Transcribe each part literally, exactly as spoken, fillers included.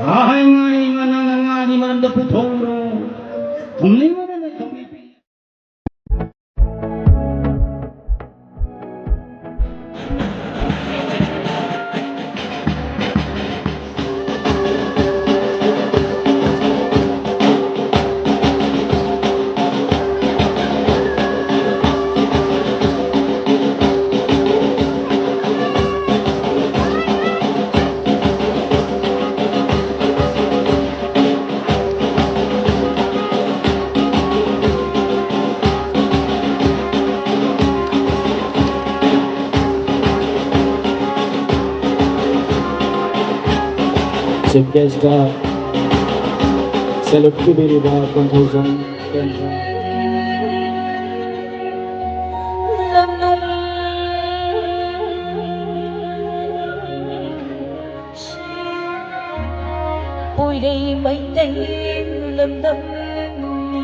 ꯍꯥꯏ ꯉꯥꯏ ꯉꯥ ꯅꯪꯅ ꯉꯥꯒꯤ ꯃꯔꯝꯗ ꯄꯨꯊꯣꯛꯎꯔꯣ꯫ ꯊꯨꯝꯅꯤꯡꯕꯅ ꯅꯥꯏꯊꯣꯛꯄꯤ꯫ Chief guest ꯀ salute ꯄꯤꯕꯤꯔꯤꯕ ꯀꯣꯟꯊꯧꯖꯝ ꯀꯦꯟꯗ꯭ꯔ꯫ ꯄꯣꯏꯔꯩ ꯃꯩꯇꯩ ꯂꯝꯗꯝꯅꯤ꯫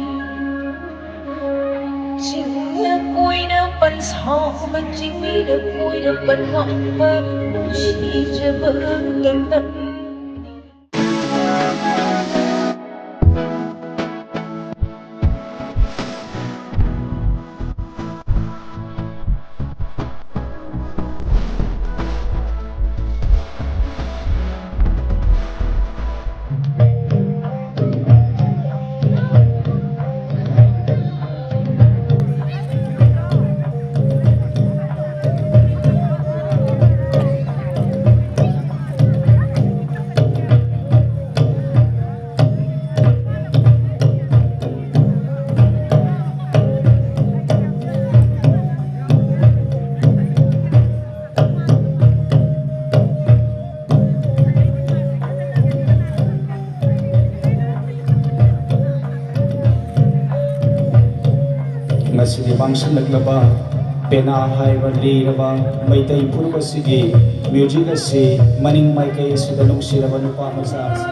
ꯆꯤꯡꯅ ꯀꯣꯏꯅ ꯄꯟꯁꯥꯎꯕ, ꯆꯤꯡꯃꯤꯅ ꯀꯣꯏꯅ ꯄꯟꯋꯥꯡꯕ ꯅꯨꯡꯁꯤꯖꯕ ꯂꯝꯗꯝꯅꯤ꯫ ꯉꯁꯤꯗꯤ ꯄꯥꯡꯁꯤꯜꯂꯛꯂꯕ ꯄꯦꯅꯥ ꯍꯥꯏꯕ ꯂꯤꯔꯕ ꯃꯩꯇꯩ ꯐꯨꯔꯨꯞ ꯑꯁꯤꯒꯤ music ꯑꯁꯤ ꯃꯅꯤꯡ ꯃꯥꯏꯀꯩ ꯑꯁꯤꯗ ꯅꯨꯡꯁꯤꯔꯕ ꯅꯨꯄꯥ ꯃꯆꯥ ꯑꯁꯤ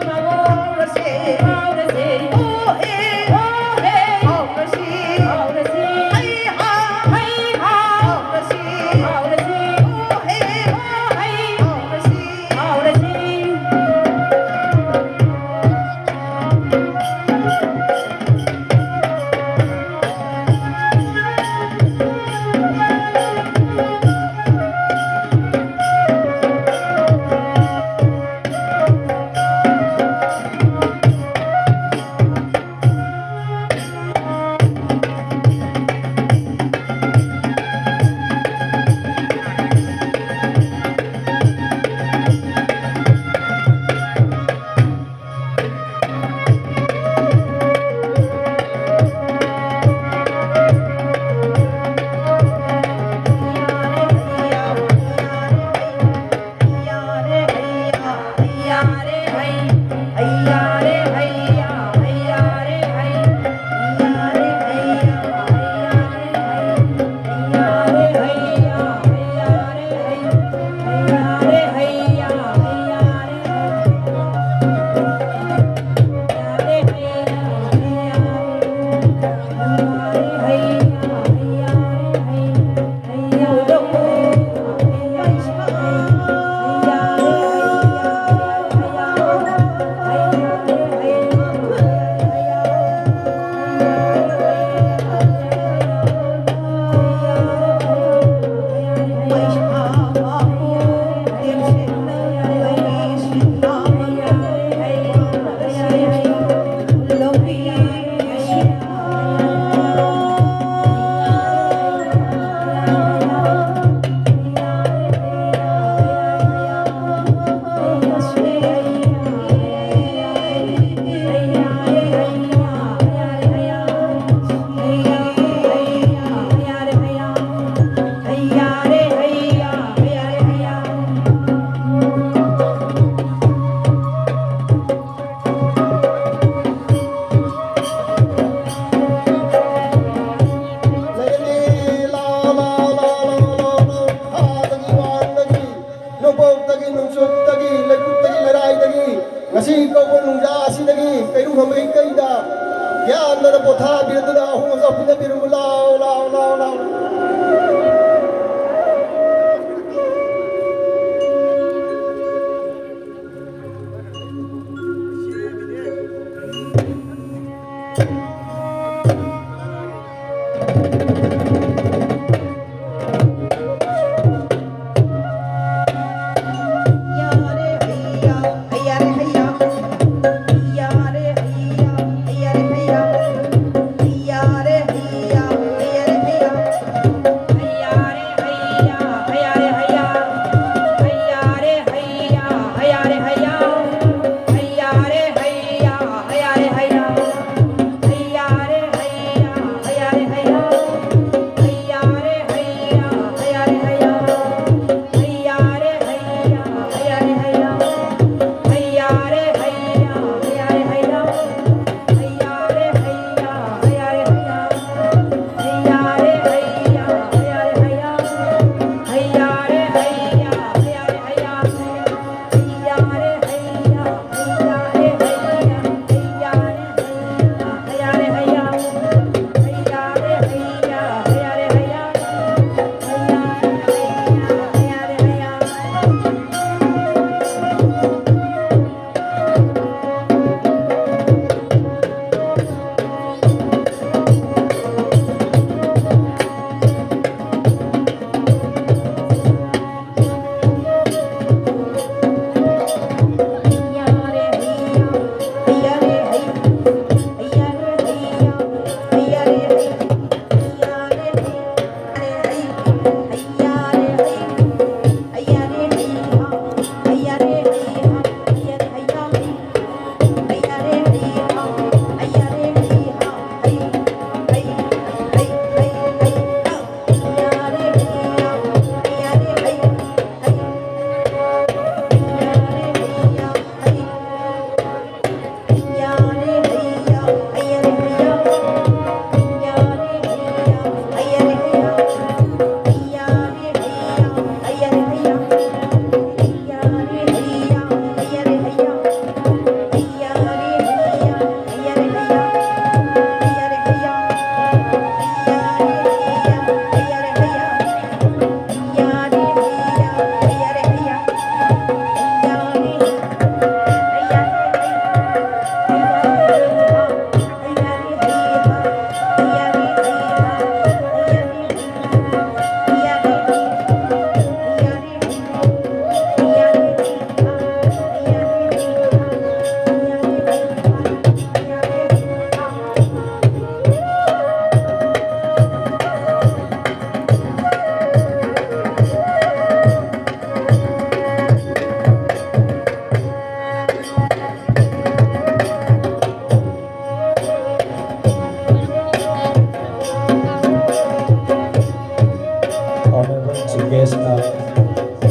ꯁꯤꯡꯒꯦꯁꯅ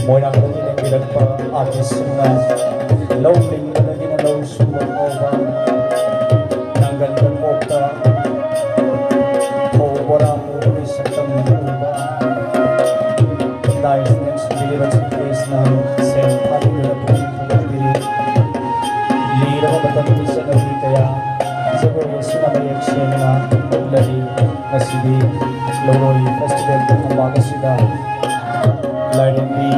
ꯃꯣꯏꯔꯥꯡꯗꯒꯤ ꯂꯦꯡꯕꯤꯔꯛꯄ ꯑꯥꯔꯇꯤꯁꯁꯤꯡꯅ ꯂꯧ ꯂꯤꯡꯕꯗꯒꯤꯅ ꯂꯧ ꯁꯨꯕ ꯐꯥꯎꯕ ꯅꯪꯒꯟꯗ ꯀꯣꯛꯇ ꯐꯧ ꯕꯣꯔꯥ ꯄꯨꯕꯒꯤ ꯁꯛꯇꯝ ꯎꯕ ꯂꯥꯏꯁꯤꯡ ꯁꯤꯡꯕꯤꯔꯤꯕ ꯁꯤꯡꯒꯦꯁꯅ ꯁꯦꯟ ꯊꯥꯕꯤꯗꯨꯅ ꯄꯨꯛꯅꯤꯡ ꯊꯧꯒꯠꯄꯤꯔꯤ꯫ ꯂꯤꯔꯕ ꯃꯇꯝꯒꯤ ꯆꯠꯅꯕꯤ ꯀꯌꯥ ꯖꯒꯣꯏ ꯑꯁꯤꯅ ꯃꯌꯦꯛ ꯁꯦꯡꯅ ꯎꯠꯂꯔꯤ꯫ ꯉꯁꯤꯗꯤ ꯂꯧꯔꯣꯏ ꯐꯦꯁꯇꯤꯚꯦꯜ ꯊꯝꯕꯥꯜ ꯑꯁꯤꯗ ꯂꯥꯏꯔꯦꯝꯕꯤ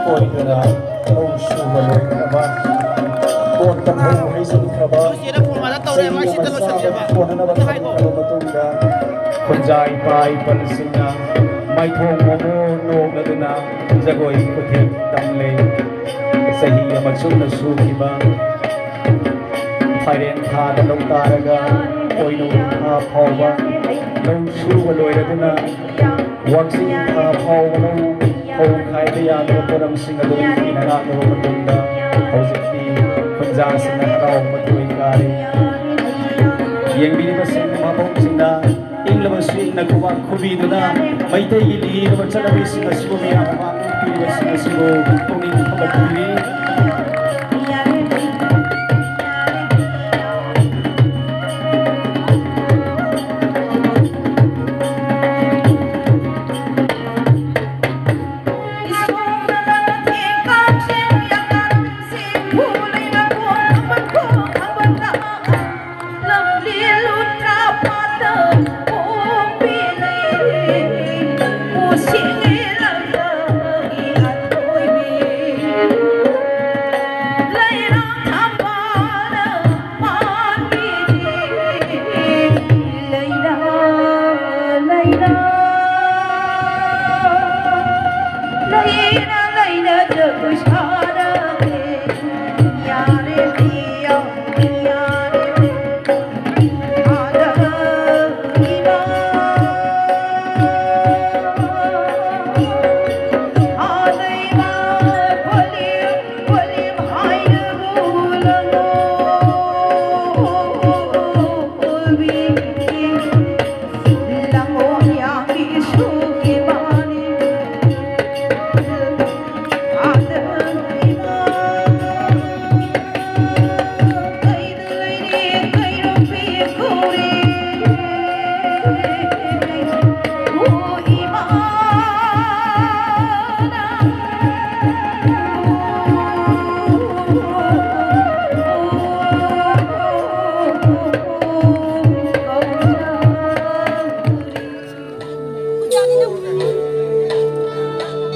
ꯑꯣꯏꯗꯨꯅ ꯂꯧ ꯁꯨꯕ ꯂꯣꯏꯈ꯭ꯔꯕ, ꯀꯣꯠꯄ ꯐꯧ ꯍꯩꯖꯤꯟꯈ꯭ꯔꯕ, ꯆꯍꯤ ꯑꯃ ꯆꯥꯕ ꯀꯣꯟꯅꯅꯕ ꯊꯝꯈ꯭ꯔꯕ ꯃꯇꯨꯡꯗ ꯈꯨꯟꯖꯥ ꯏꯄꯥ ꯏꯄꯜꯁꯤꯡꯅ ꯃꯥꯏꯊꯣꯡ ꯃꯣꯃꯣ ꯅꯣꯛꯂꯗꯨꯅ ꯖꯒꯣꯏ ꯈꯨꯊꯦꯛ ꯇꯝꯂꯦ꯫ ꯆꯍꯤ ꯑꯃ ꯆꯨꯞꯅ ꯁꯨꯈꯤꯕ ꯐꯥꯏꯔꯦꯟ ꯊꯥꯗ ꯂꯧ ꯇꯥꯔꯒ ꯄꯣꯏꯅꯨ ꯊꯥ ꯐꯥꯎꯕ ꯂꯧ ꯁꯨꯕ ꯂꯣꯏꯔꯗꯨꯅ ꯋꯥꯛꯆꯤꯡ ꯊꯥ ꯐꯥꯎꯕ ꯂꯧ ꯐꯧ ꯈꯥꯏꯕ ꯌꯥꯗꯕ ꯄꯣꯠꯂꯝꯁꯤꯡ ꯑꯗꯨ ꯅꯤꯡꯊꯤꯅ ꯂꯥꯛꯂꯕ ꯃꯇꯨꯡꯗ ꯍꯧꯖꯤꯛꯇꯤ ꯈꯨꯟꯖꯥꯁꯤꯡꯅ ꯍꯔꯥꯎ ꯃꯊꯣꯏ ꯀꯥꯔꯤ꯫ ꯌꯦꯡꯕꯤꯔꯤꯕꯁꯤꯡ ꯃꯍꯥꯕꯧꯁꯤꯡꯅ ꯏꯪꯂꯕ ꯁꯨꯏꯅ ꯈꯨꯕꯥꯛ ꯈꯨꯕꯤꯗꯨꯅ ꯃꯩꯇꯩꯒꯤ ꯂꯤꯔꯕ ꯆꯠꯅꯕꯤꯁꯤꯡ ꯑꯁꯤꯕꯨ ꯃꯤꯌꯥꯝ ꯃꯃꯥꯡꯗ ꯎꯠꯄꯤꯔꯤꯕꯁꯤꯡ ꯑꯁꯤꯕꯨ ꯄꯨꯛꯅꯤꯡ ꯊꯧꯒꯠꯄꯤꯔꯤ꯫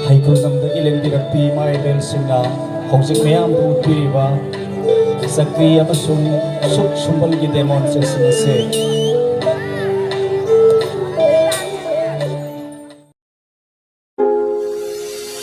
ꯍꯩꯀ꯭ꯔꯨꯖꯝꯗꯒꯤ ꯂꯦꯡꯕꯤꯔꯛꯄꯤ ꯏꯃꯥ ꯏꯕꯦꯜꯁꯤꯡꯅ ꯍꯧꯖꯤꯛ ꯃꯌꯥꯝꯗ ꯎꯠꯄꯤꯔꯤꯕ ꯆꯀ꯭ꯔꯤ ꯑꯃꯁꯨꯡ ꯁꯨꯛ ꯁꯨꯝꯕꯜꯒꯤ demonstration ꯑꯁꯤ